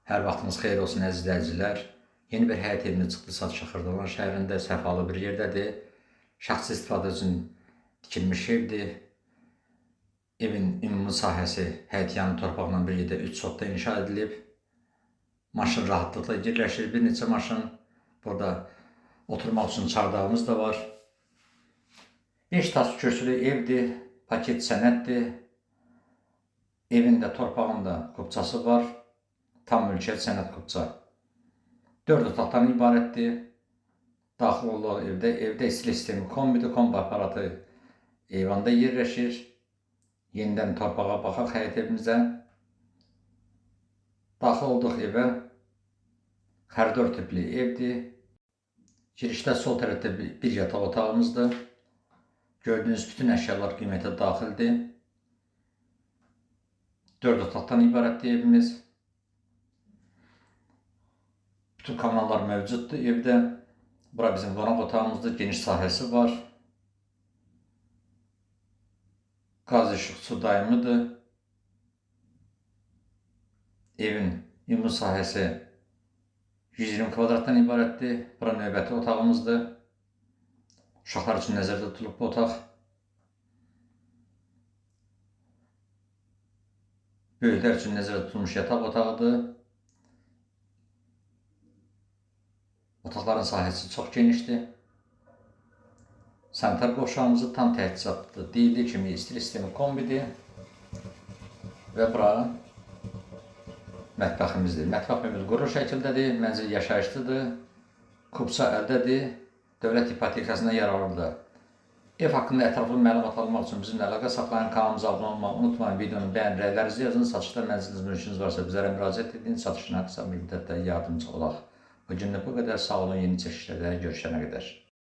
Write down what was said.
Hər vaxtınız xeyir olsun əziz izləyicilər. Yeni bir həyət evimiz çıxdı satışa Xırdalan şəhərində, səfalı bir yerdədir. Şəxsi istifadə üçün tikilmiş evdir. Evin ümumi sahəsi həyət yanı torpaqla bir yerdə 3 sotda inşa edilib. Maşın rahatlıqla yerləşir, bir neçə maşın. Burada oturmaq üçün çardağımız da var. 5 tas kürsülü evdir, paket sənəddir. Evin də torpağın da kupçası var. Tam mülkiyyət sənəd kupça. 4 otaqdan ibarətdir. Daxil olduq evdə. Evdə istilik sistemi kombidir, kombi aparatı eyvanda yerləşir. Yenidən torpağa baxaq həyət evimizə. Daxil olduq evə. Xərdor tipli evdir. Girişdə sol tərəfdə bir yataq otağımızdır. Gördüyünüz bütün əşyalar qiymətə daxildir. 4 otaqdan ibarətdir evimiz. Bütün kanallar mövcuddur evdə. Bura bizim qonaq otağımızdır. Geniş sahəsi var. Qaz, işıq, su daimidir. Evin ümumi sahəsi 120 kvadratdan ibarətdir. Bura növbəti otağımızdır. Uşaqlar üçün nəzərdə tutulub bu otaq. Böyüklər üçün nəzərdə tutulmuş yataq otağıdır. Otaqların sahəsi çox genişdir. Sanitar qovşağımızı tam təchizatlı, deyildiyi kimi istilik sistemi kombidir. Və bura mətbəximizdir. Mətbəx mebeli quru şəkildədir, mənzil yaşayışlıdır, kupça əldədir, dövlət ipotekasına yararlıdır. Ev haqqında ətraflı məlumat almaq üçün bizimlə əlaqə saxlayın, kanalımıza abunə olmağı unutmayın, videonu bəyən, rəylərinizi yazın, satışda mənziliniz, mülkünüz varsa bizlərə müraciət edin, satışına qısa bir müddətdə yardımcı olaq. Bugünlük bu qədər, sağ olun, yeni çəkilişlərdə görüşənə qədər.